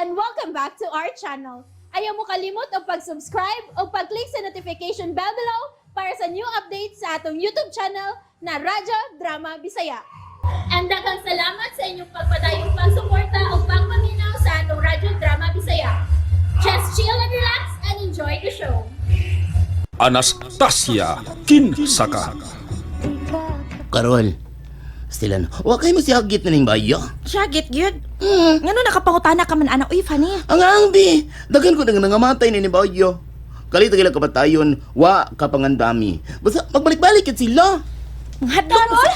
And welcome back to our channel. Ayaw mo kalimot ang pag-subscribe o pag-click sa notification bell below para sa new updates sa atong YouTube channel na Radyo Drama Bisaya. And daghang salamat sa inyong pagpadayong pagsuporta o pagpaminaw sa atong Radyo Drama Bisaya. Just chill and relax and enjoy the show. Anastasia Kinsaka. Karol, sila na. Wa kay mo siya hagit na ning bayo. Siya, git gyud. Ngano nakapangutana ka man ana uy, Fanny? Ang angbi, daghan ko nang nangamatay ni bayo. Kalit kila kapatayon, wa ka pangandami. Basta magbalik-balik kit sila. Hadlok mo sa.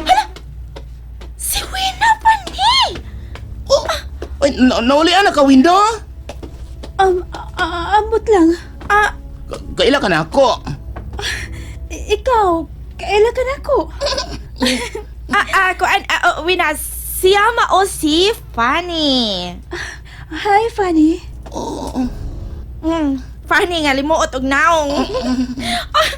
Hala! Si Wena, Fanny! Oh, ay, nauli ana ka window. Ambot lang. Ah, Kaila ka na ako. Ikaw, kaila ka na ko. Kuan, oh, Wena, siya mao si Fanny. Hi, Fanny. Oo. Fanny nga limuot og naong.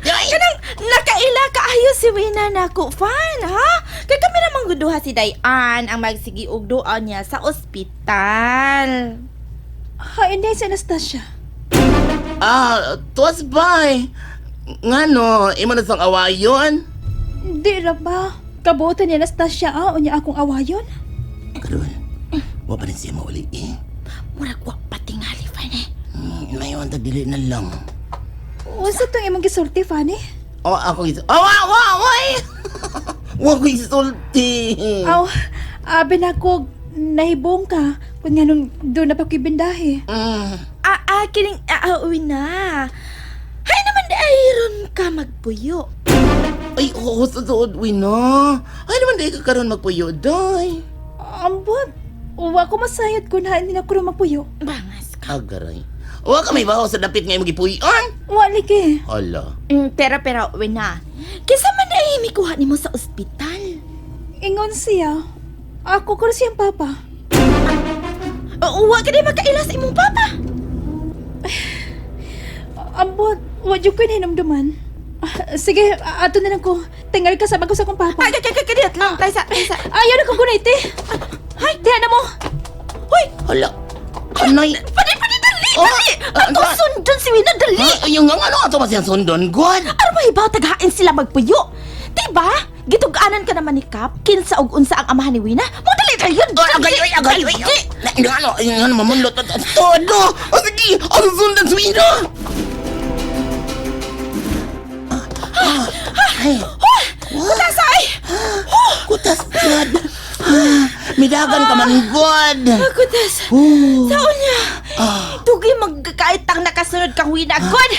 Kanang nakaila kaayo si Wena nako, Fan, ha? Kay kami namang guduha si Dayan ang magsigi og dua niya sa ospital. Hi, hindi si Anastasia. Tuwas bay. Ngano, imo na sang awayon. Di ra ba? Kabuotan ni Anastasia unya akong awayon? Karol, wa pa rin siya mauli eh. Murag wa patingali, Fanny. Mayon ta dili na lang. Unsa tong imong gisulti, Fanny? Oh, ako is. Oh, wa wa wa. Wa ko isulti. Aw, abi na ko nahibong ka kung nganong doon na pa ko'y bindahe. Kining, Wena. Hay naman di ayron ka magpuyo. Ay, oo, sa tuod, Wina. Ay, naman di ka karon magpuyo, day. Ambot, wa ko masayod kung hain nila ko magpuyo. Bangas ka. Agaray. Wa ka may baho sa dapit nga imong gipuy-an. Wa lagi. Hala. Pero, Wena. Kinsa man ay mikuha nimo sa ospital? Ingon siya. Ako ko siyang papa. Wa ka di makaila sa imong papa. Ambot, wa jud ko hinumduman. Sige, ato na lang ko. Tingal ka sa bago sa akong papa. Ay, kay kay kay lang. Tay sa, tay sa. Ayaw na ko gunay, te. Hay, diha na mo. Hoy, Hala. Kanay. padi padi dali, Oh, dali. Ato sundon si Wena dali. Ha? Yung nga ano ato ba siyang sundon, God? Aron mahibaw taghain sila magpuyo. Diba? Gitug-anan ka naman ni Kap, kinsa og unsa ang amahan ni Wena. Mo dali tayo. Ay, agay, ay, agay, ay, ay. Ano, ano, mamulot. Todo. O sige, ang sundan sa Wina. Ay, Kutas ay. Kutas, God. Midagan ka man, God. Kutas. Oh. Saon niya? Dugi magkakaitang nakasunod kang Wina, God.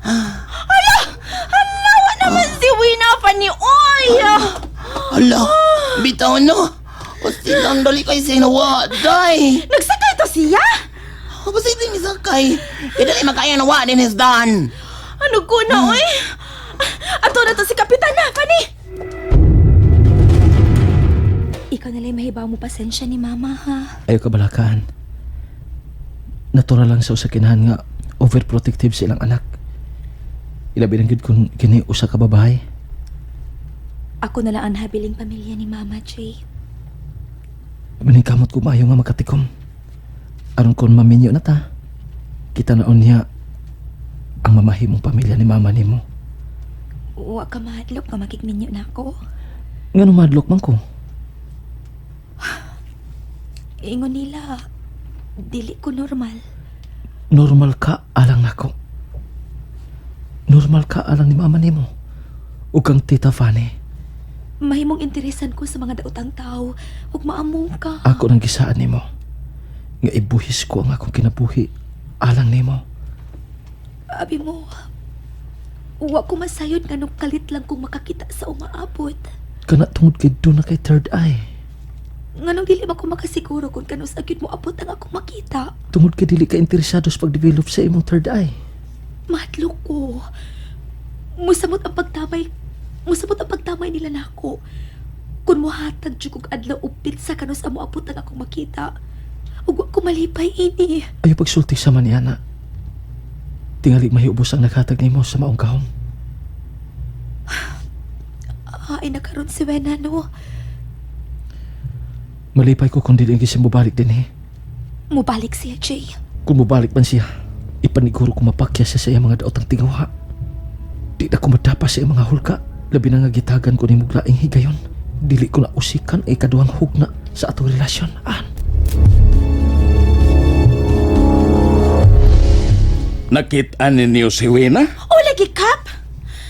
Hala! Hala, wa naman si Wina pa ni Oy! Hala, bitaw no. O silang dali kay sinawa, day. Nagsakay to siya? O basta ito yung sakay. Kaya dali makaya na wa din is done. Ano ko na, oy? Ato na to si Kapitan na, Fanny! Ikaw na lang mahibaw mo pasensya ni mama, ha? Ayaw kabalakaan. Natural lang sa usakinahan nga overprotective sa ilang anak. Ilabi lang gid kung kini usa ka babae. Ako na lang ang habiling pamilya ni Mama, Jay. Maningkamot ko maayo nga makatikom. Aron kon maminyo na ta. Kita naon niya ang mamahimong pamilya ni mama nimo. Wa ka mahadlok nga makigminyo na ako. Ngano madlok man ko? Ingon nila, dili ko normal. Normal ka alang nako. Normal ka alang ni mama nimo. Ug kang Tita Fanny. Mahimong interesan ko sa mga daotang tao ug maamong ka. Ako nang gisaan nimo. Nga ibuhis ko ang akong kinabuhi alang nimo. Abi mo, wa ko masayod nga nung kalit lang kung makakita sa umaabot. Kana tungod kay doon na kay third eye. Nganong dili man ko makasiguro kung kanus gyud mo abot ang akong makita. Tungod kay dili ka interesado sa pag-develop sa imong third eye. Mahadlok ko. Musamot ang pagtamay, musamot ang pagtamay nila nako. Kung muhatag jud kog adlaw og pizza kanus amo abot ang akong makita. Ug wa ko malipay ini. Ayaw pagsulti sa man ni ana. Tingali mahiubos ang naghatag nimo sa maong gahom. Ay nakaron si Wena no. Malipay ko kung dili gyud siya mobalik dinhi. Mubalik siya, Jay. Kung mubalik man siya, ipaniguro ko mapakya siya sa iyang mga daotang tingawa. Di na ko madapa sa iyang mga hulka. Labi na nga gitagan ko ni muglaing higayon. Dili ko na usikan ay kaduhang hugna sa atong relasyon. An? Nakita ninyo si Wina? Oh, lagi kap.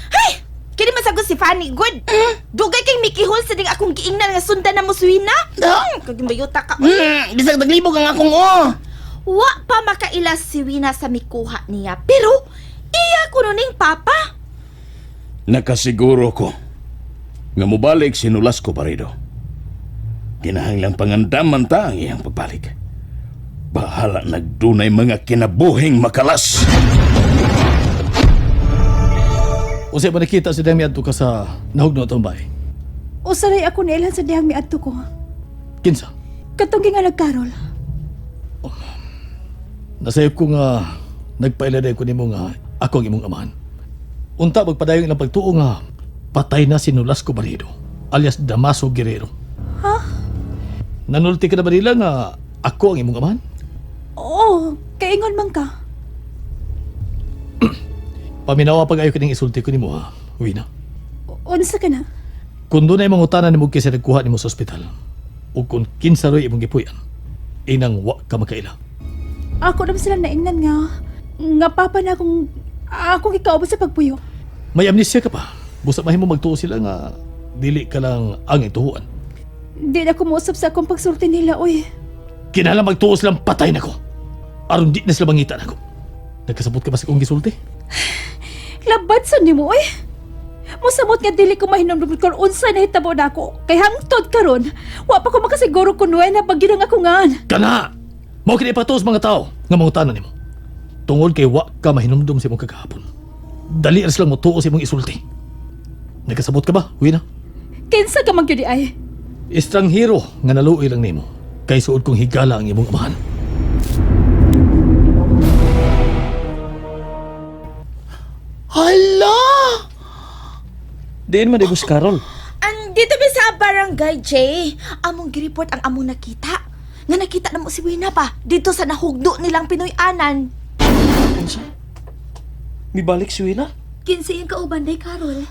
Hey, kini masagot si Fanny good. Dugay kay Mickey Hall sa ding akong giingnan nga sundan na mo suwina. Da. Kaging bayuta ka. Bisag naglibog ang akong oh. Wa pa makaila si Wina sa mikuha niya. Pero iya kuno ning papa. Nakasiguro ko nga mobalik si Nolasco Barredo. Kinahanglang pangandaman ta ang iyang pagbalik. Bahala nagdunay mga kinabuhing makalas. Usa ba nakita si Demi adto ka sa nahugno atong bay? Usaray ako nailhan sa dihang miadto ko. Kinsa? Katong nga nagkarol. Nasayop ko nga nagpaila ko nimo nga ako ang imong amahan. Unta magpadayon ilang pagtuo nga patay na si Nolasco Barredo alias Damaso Guerrero. Ha? Nanulti ka na ba nila nga ako ang imong amahan? Oo, kaingon man ka. Paminawa pag ayo kining isulti ko nimo ha. Wina. Unsa ka na? Kung doon ay mangutana nimo kaysa nagkuha nimo sa ospital ug kung kinsa ro'y imong gipuy-an, inang wa ka makaila. Ako naman sila naingnan nga. Nga papa na akong... Akong ikaubos sa pagpuyo. May amnesia ka pa. Busa mahimo magtuo sila nga dili ka lang ang ituhuan. Di na kumuusap sa akong pagsulti nila, oy. Kinahanglan magtuo silang patay nako. Aron di na sila mangita nako. Nagkasabot ka ba sa akong gisulti? Labad sa nimo, oy. Musamot nga dili ko mahinumdum kung unsa na hitabo nako. Kay hangtod karon, wa pa ko makasiguro kun na pag ang ako ngaan. Kana! Mao kini ipatuo sa mga tao nga mangutana nimo. Tungod kay wa ka mahinumdum sa imong kagahapon. Dali ra silang motuo sa imong isulti. Nagkasabot ka ba? Wina? Kinsa ka man gyud ay? Estranghero nga naluoy lang nimo. Kay suod kong higala ang imong amahan. Hala! Diin man si Carol. Andito mi sa barangay, Jay. Among gireport ang among nakita. Nga nakita na mo si Wina pa dito sa nahugdo nilang Pinoy-anan. Kinsa? Mibalik si Wina? Kinsa iyang kauban day, Carol?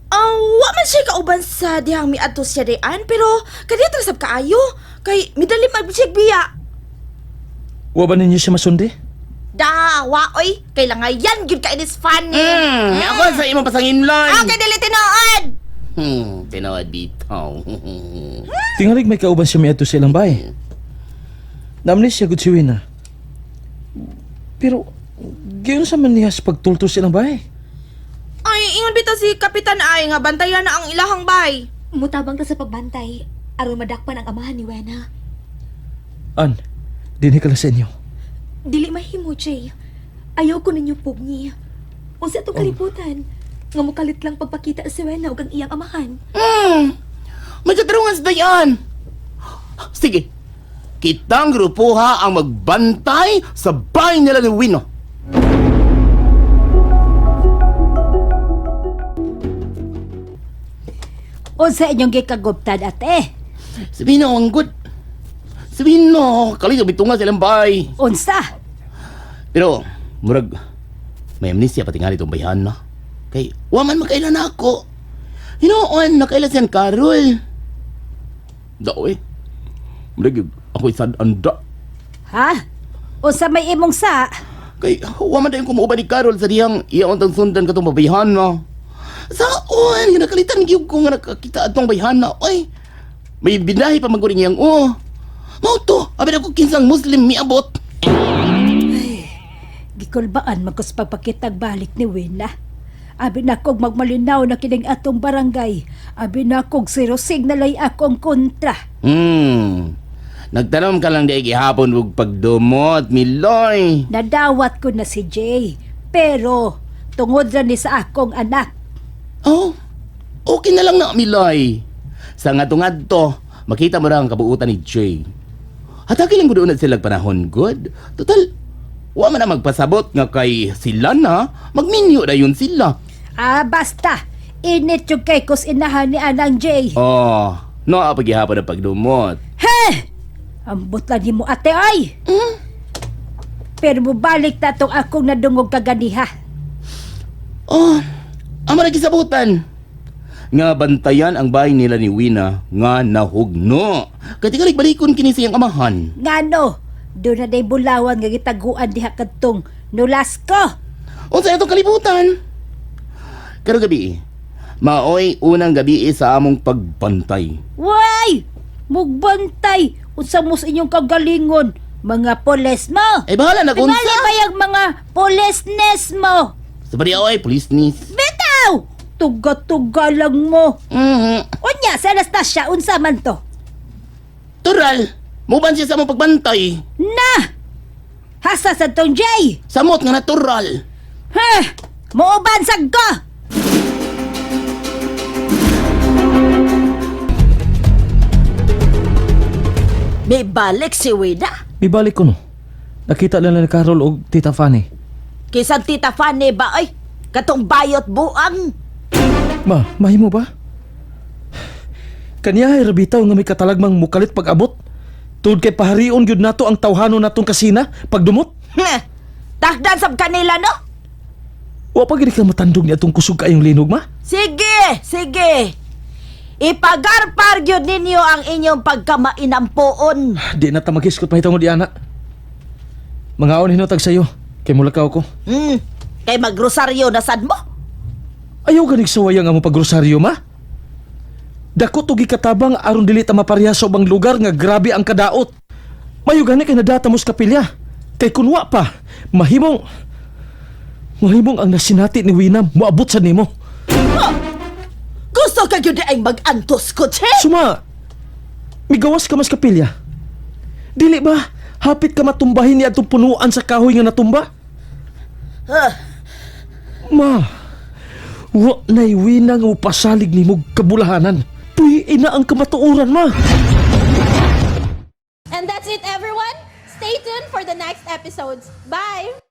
Ah, wa man siya kauban sa dihang miadto siya dayan, pero kaniya sab kaayo kay midali man siya biya. Wa ba ninyo siya masundi? Da, wa oy, kay langayan gyud kay is funny. Ako sa imong pasanginlan. Okay, dili tinuod. Tinuod bitaw. Tingalig may kauban siya miadto sa ilang bahay. Naamnesia gud si Wina. Pero, gayon sa man niya sa pagtulto sa ilang bahay. Ay, ingon bitaw si Kapitan ay nga bantayan na ang ilahang bay. Mutabang ta sa pagbantay aron madakpan ang amahan ni Wena. An, dinhi ka lang sa inyo. Dili mahimo, Jay. Ayaw ko ninyo pugni. Unsa atong kalibutan? Nga mukalit lang pagpakita si Wena ug ang iyang amahan. May katarungan sa dayan. Sige. Kitang grupo ha ang magbantay sa bahay nila ni Wino. Unsa inyong gikaguptan ate? Sabihin na, ang good. Sabihin na, kalit bitunga sa ilang bahay. Unsa? Pero, murag, may amnesia pati nga itong bayhan na. Kay, wa man makailan na ako. Hinoon, nakaila siyan Carol. Dao eh. Murag, ako isad anda. Ha? Unsa may imong sa? Kay, wa man dayon kumuuban ni Carol sa diyang iyaon tang sundan katong babayhan na. Saon, nga nakalitan gyud ko nga nakakita atong bayhan na. Oy, may binahi pa man iyang oh. Mao to, abi ako kinsang Muslim miabot. Gikulbaan man ko sa pagpakitag balik ni Wena. Abi na kog magmalinaw na kining atong barangay. Abi na kog zero signalay akong kontra. Nagtanom ka lang di gihapon ug pagdumot, Miloy. Nadawat ko na si Jay. Pero tungod ra ni sa akong anak. Oh, okay na lang na, Miloy. Sa ngadto-ngadto, makita mo ra ang kabuutan ni Jay. Hatagi lang gud na sila panahon, good. Total, wa man na magpasabot nga kay sila na, magminyo na yun sila. Ah, basta. Init yung kay kus inahan ni Anang Jay. Oh, no paghihapon ang pagdumot. He! Ambot lang nimo ate ay. Pero mubalik ta tong akong nadungog kaganiha. Oh, amo na gisabutan. Nga bantayan ang bahay nila ni Wina nga nahugno. Kay tingalik balikon kini sa iyang amahan. Ngano, doon na day bulawan nga gitaguan diha kadtong Nolasco. Unsa itong kalibutan? Karong gabi, maoy unang gabi sa among pagbantay. Way! Mugbantay! Unsa mo sa inyong kagalingon? Mga polis mo! Ay bahala na kung Tingali unsa. ba yung mga polisnes mo? Sa bariya oy, police nis. Bitaw! Tuga-tuga lang mo. Unya, si Anastasia, unsa man to? Tural, muban siya sa among pagbantay. Na! Hasa sa tong Jay! Samot nga natural. Ha! Muuban sad ko! May balik si Wina. Mibalik ko no. Nakita lang ni Carol og Tita Fanny. Kisan Tita Fanny ba ay? Katong bayot buang. Ma, mahimo ba? Kaniya ay rabitaw nga may katalagmang mukalit pag-abot. Tuod kay paharion gyud nato ang tawhanon natong kasina pagdumot. Heh, Takdan sab kanila no? Wa pa gid ka matandog ni atong kusog kayong linog ma. Sige, sige. Ipagarpar gyud ninyo ang inyong pagkamainampoon. Di na ta maghiskot pahitungod di ana. Mangaon hinutag sayo kay mulakaw ko. Kay magrosaryo na sad mo. Ayaw ganig suwaya nga mo pagrosaryo ma. Dako to gikatabang aron dili ta mapareha sa ubang lugar nga grabe ang kadaot. Mayo gani kay nadata mo sa kapilya. Kay kunwa pa, mahimong mahimong ang nasinati ni Wina moabot sa nimo. Gusto ka gyud ay mag-antos ko, che? Suma, migawas ka mas kapilya. Dili ba hapit ka matumbahin ni atong punuan sa kahoy nga natumba? Ah, Ma, wa na'y wina nga upasalig ni mong kabulahanan. Puy, ina ang kamatuoran, ma. And that's it, everyone. Stay tuned for the next episodes. Bye!